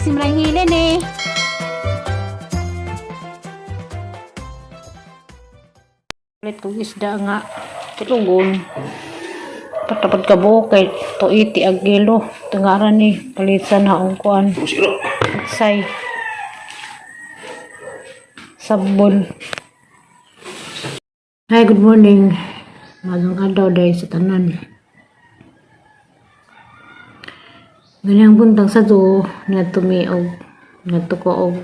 Simrang Hilen eh. Ulit kong isda nga tulugon. Patapad ka buok kay 280 ang kilo. Tungaran ni palitan na ang kuan. Say. Sabon. Hi, good morning. Magandang adlaw dahil sa tanan. Ganyang buntag sa do, ngadto mi og ngadto ko og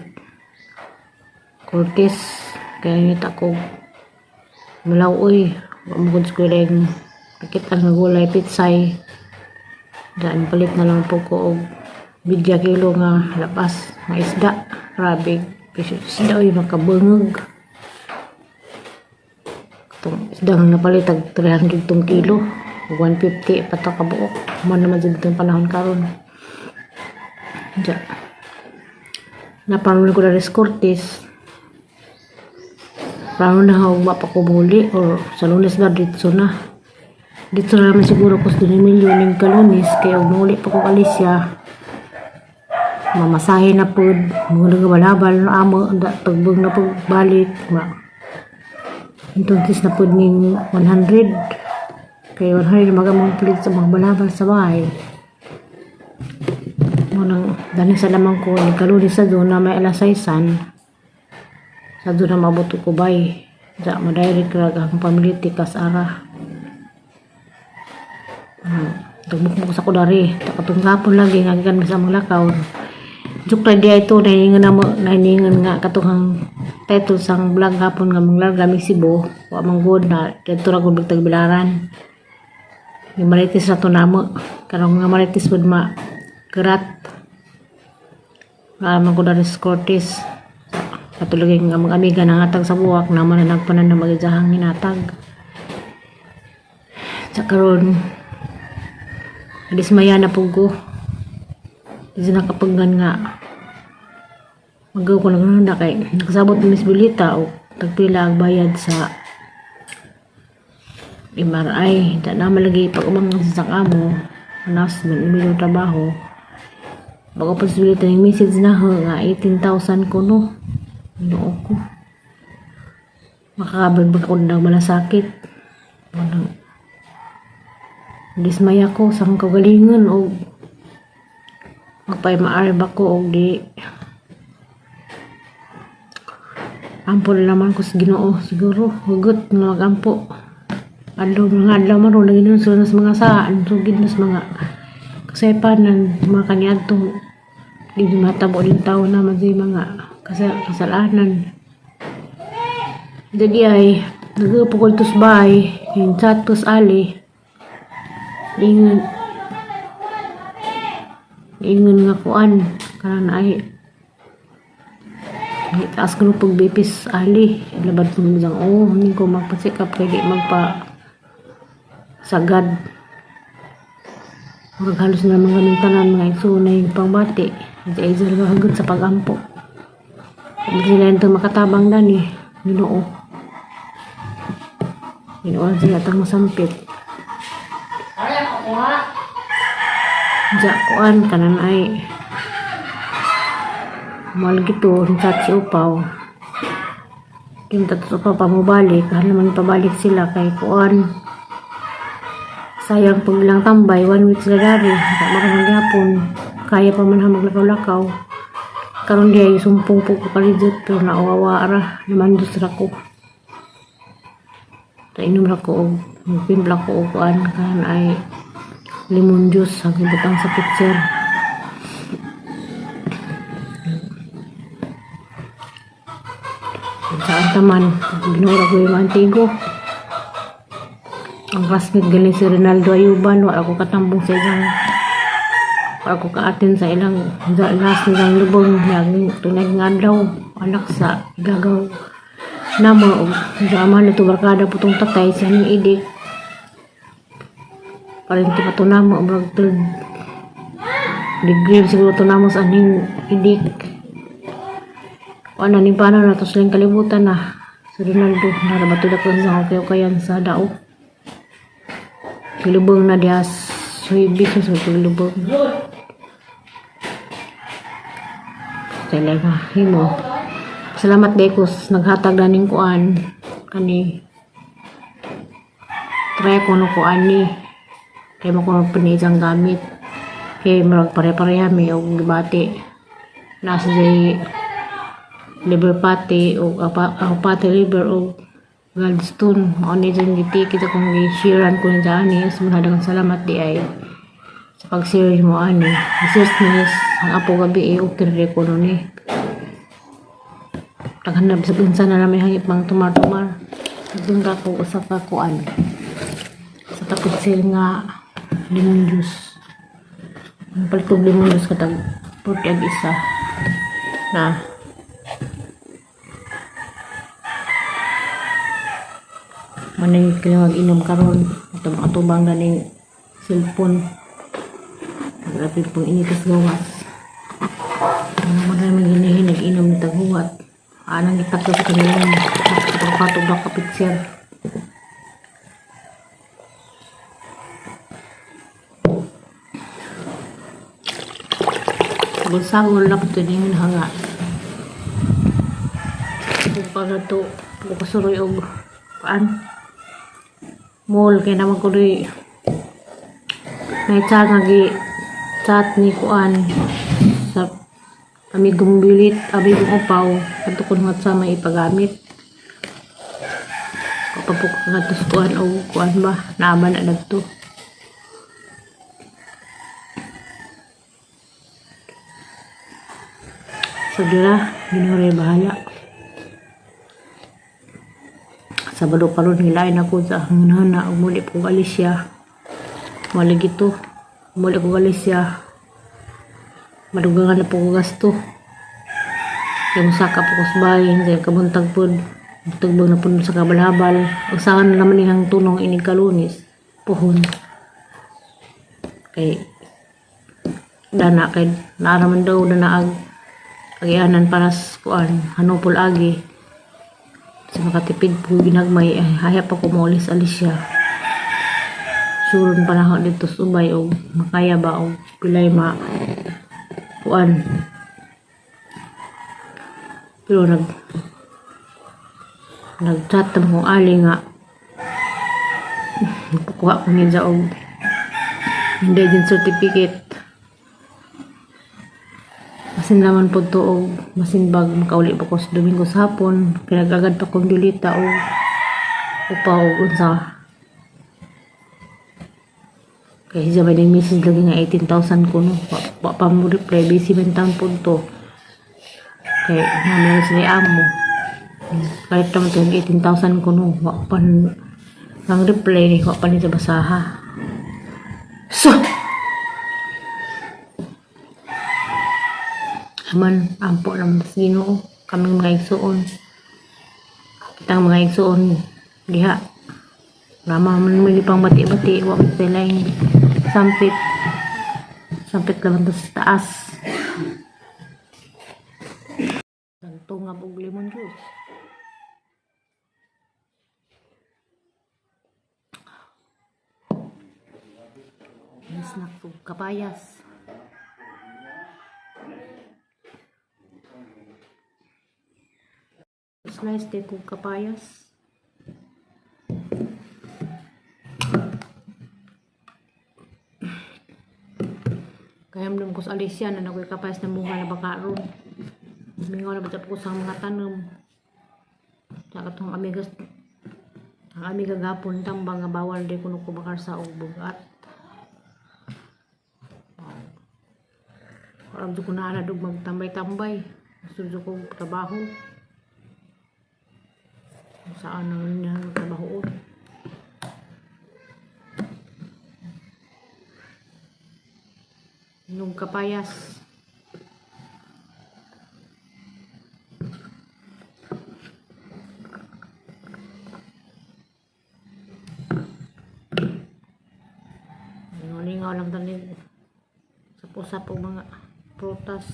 Cortez kaya ngita ko malaw-oy. Wa mo gud skweleng nakita nga gulay pitsay. Daan palit na lang po ko og bidya kilo nga lapas nga isda. Grabe presyo sa isda oy, makabungog. Katong isda nga napalit tag 300 tong kilo, 150 pa ta kabuok. Man naman jud itong panahon karon. Diya. Napangulo ko na rin Cortez. Plano na hugma pa ko muli or sa Lunes ba dito na. Dito na naman siguro ko sa Don Emilio ning kalunes kay og muli pa ko Alicia. Mamasahe na pud, mga nga balabal na amo, da tagbong na pud balik. Ma. Entonces na pud ning 100. Kay 100 magamong palit sa mga balabal sa bahay. Mo nang dani sa lamang ko ni kalunes sa doon na may alas 6 sa doon na mabuto ko bay. Sa madirect ra ang pamilya tikas ara. Tagbukbuk sa ko dari. Takatong hapon lagi nga gikan sa mga lakaw. Juk ra diay ito nahiningan na mo nahiningan nga katong title sang vlog hapon nga manglarga mi Cebu. Wa man gud na didto ra gud tagbilaran. Yung marites na to namo. Karong mga marites pud ma kerat. Nga man ko dari sa Cortez. Katulog nga mga amiga nangatag sa buwak naman na nagpanan na magijahang hinatag. Sa karon dismaya na po ko. Di nakapaggan nga magaw ko lang na kay nakasabot ni Miss Bulita o tagpila ang bayad sa MRI. Da na malagi pag umanggang sa amo, anas man imilong trabaho. Bago pa si Bulita yung message na ho, nga 18,000 ko no. Ginoo ko. Makakabag ba ako ng malasakit? Walang dismaya ko sa akong kagalingon o magpa-MRI ba ko o di ampo na naman ko sa Ginoo siguro hugot na magampo adlaw mga adlaw man ron lagi nun sila sa mga saan sugid na sa mga kasaypanan mga kaniadtong di matabo din tao naman sa mga kasalanan. Jadi ay nagpukol tos bay yung chat tos ali ingon ingon nga kuan karon ay taas ko pag bipis ali labad ko nang oh hindi ko magpasikap kay di magpa sagad. Murag halos na mga kaming tanan mga igsoon na yung pangbati. Di ay sila hanggang sa pagampo. Kung sila ito makatabang dani, Ginoo. Ginoo sila tang masampit. Ja, kuan kanan ay mahal gito, chat si Upaw. Yung tatlo pa pamubalik, hal naman pabalik sila kay kuan. Sayang pag ilang tambay, one week sila dari. Baka gihapon. Kaya pa man ha maglakaw-lakaw. Karon di ay sumpong po ko kalijot pero nauwawa ra naman ra ko. Tainom ra ko og magpimpla ko og kuan karon ay lemon juice ang butang sa pitcher. Saan taman, ginuura ko yung antigo. Ang classmate galing si Ronaldo Ayuban, wala ko katambong sa ilang, wala ko ka-attend sa ilang last nilang lubong, naging tunay nga adlaw, anak sa gagaw namo, sa ama na to barkada po tong tatay, sa ning idik. Parente pa to namo, murag third degree siguro to namo sa aning idik. Ano ning paano na to silang kalibutan na. Si Ronaldo, narabato na ko sa okay-okayan sa dao. Gilubong na diha sa business mo gilubong. Kailan himo. Salamat day ko naghatag na ning kuan kani. Try ko no kuan ni. Kay mo ko pinijang gamit. Kay murag pare-pareha mi og gibati. Nasa jay liver patty o apa patty liver o gallstone. Mao ni dyan gitiki sa kong gi-sharean ko ni ani. So, daghang salamat di ay sa pag-share mo ani. I-search ni ang apo gabi eh, okay rin ko nun eh. Taghanap sa unsa na namin hangip mang tumar-tumar. Nagdungga ko usa ka kuan. Sa kapitsil nga lemon juice. Ang palit kog lemon juice katag 40 ag isa. Na manay kailangan inom karon ato makatubang ganing cellphone. Grabe pong initas gawas. Ano man naman ginihin nag-inom ni taghuwat. Anang gitakdo sa kanilang katong ka picture. Sagol-sagol na po ito yung hanga. Kung pa na to, kasuroy og paan. Mall, kaya naman ko rin naitsa nga gi chat ni kuan sa amigong bilit, amigong upaw, ato ko nga sa may ipagamit. Kapapok nga to sa kuan o kuan ba, naama na nagto. So dira, ginuray bahala. Sabado pa ron, hilain ako sa hanghana, umuli po Alicia. Mali gito, umuli ko Alicia. Madugangan na po ko gasto. Kaya musaka po ko sa bahay, kaya kabuntag po. Buntag na po sa kabalhabal. Usahan na naman niyang tunong inig kalunis. Puhon. Kay dana kay naaraman daw dana ag agianan para sa kuan hanupol agi sa makatipid po ginagmay ay haya pa ko molis Alicia. Suron pa na ako dito sa ubay og makaya ba og pilay ma kuan. Pero nag-chat naman kong ali nga nagpakuha ko niya og indigent certificate. Masin naman po to og masin bag makauli pa ko sa Domingo sa hapon. Pinag-agad pa kong dulita og upa og unsa. Kaya siya ba yung message lagi nga 18,000 ko no. Wa pa mo reply. Busy man taon po to. Kaya naman lang sila amo. Kahit naman to 18,000 ko no. Wa pa ang reply. Wa pa niya basaha. So! Aman, ampo naman sa Ginoo. Kaming mga igsuon. Kitang mga igsuon diha. Rama man mo pang bati-bati. Wa man sila yung sampit. Sampit lang sa taas. Tungab og lemon juice. Snack og kapayas. Slice din kong kapayas. Kaya mo ko sa Alicia na nagoy kapayas na bunga na baka ron. Mingaw na ba ko sa mga tanom. Sa katong amigas ang amiga gapon tambang nga bawal di kuno ko bakar sa og bugat. Parang ko na dug magtambay-tambay. Gusto ko trabaho. Saan ang niya trabaho. Nung kapayas. Lingaw-lingaw lang tanin. Sapo-sapo mga prutas.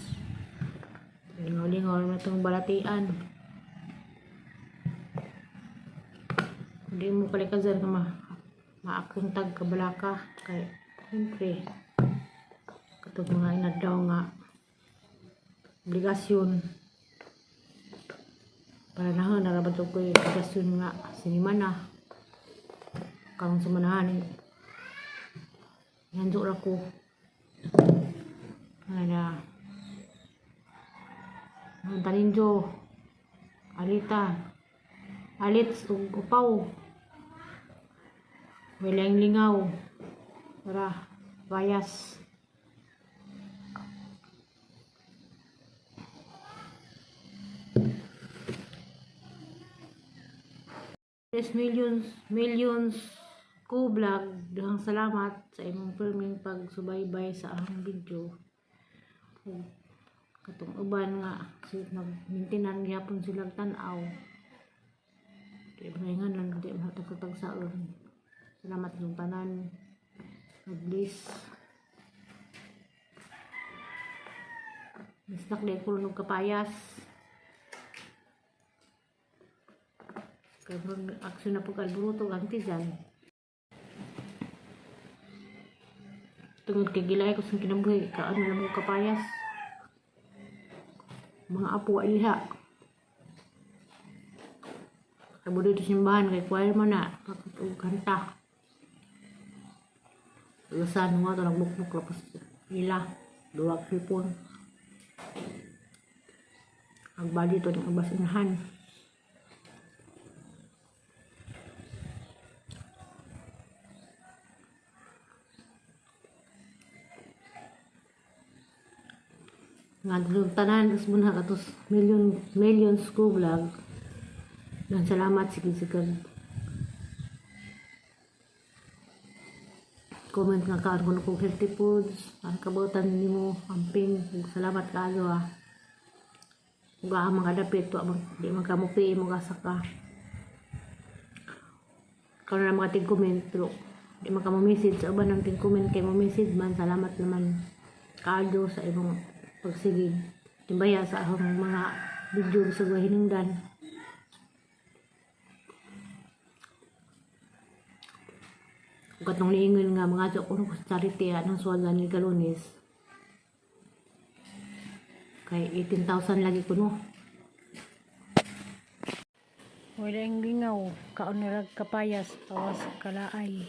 Lingaw-lingaw lang itong balatian. Hindi mo kalikazar nga maakuntag kabalaka. Kaya, siyempre, katong mga inadlaw nga Obligasyon. Para na narabat ko obligasyon nga sinimana. Karong sumanahan eh. Yanjo ra ko. Ana. Ang taninjo. Alita. Alit ug upaw. Walang lingaw. Tara, bayas. Yes, millions, millions ko vlog. Daghang salamat sa imong pirming pagsubaybay sa akong video. Ug katong uban nga si nag-maintenan gyapon sila tan-aw. Di ba nga lang di man tagsaon. Salamat sa tanan. God bless. Misnak di ko og kapayas. Kay murag aksyon na pag alboroto ang tiyan. Tungod kay gilay ko sa kinabuhi, kaano lang mo kapayas. Mga apo wa liha. Kay dito simbahan kay choir man na og kanta. Usan nga to nagbukbuk lapos ila duwa hipon. Ang body to ng abas inahan. Nga dulong tanan as muna katos million millions ko vlog. Dan salamat sige sige. Comment nga kaan kuno kong healthy foods, ang kabutan nimo amping ug salamat kaayo ah. Ug ang mga dapit wa man di man ka mo mo gasa ka. Karon na mga tig-comment pero di man ka mo message sa uban ang tig-comment kay mo message man, salamat naman kaayo sa imong pagsigig timbaya sa akong mga video sa hinungdan. Ug katong niingon nga mga ko sa charity anong sweldo ni Galones kay 18,000 lagi kuno. Wala ang lingaw, kaon nila kapayas, awas kalaay.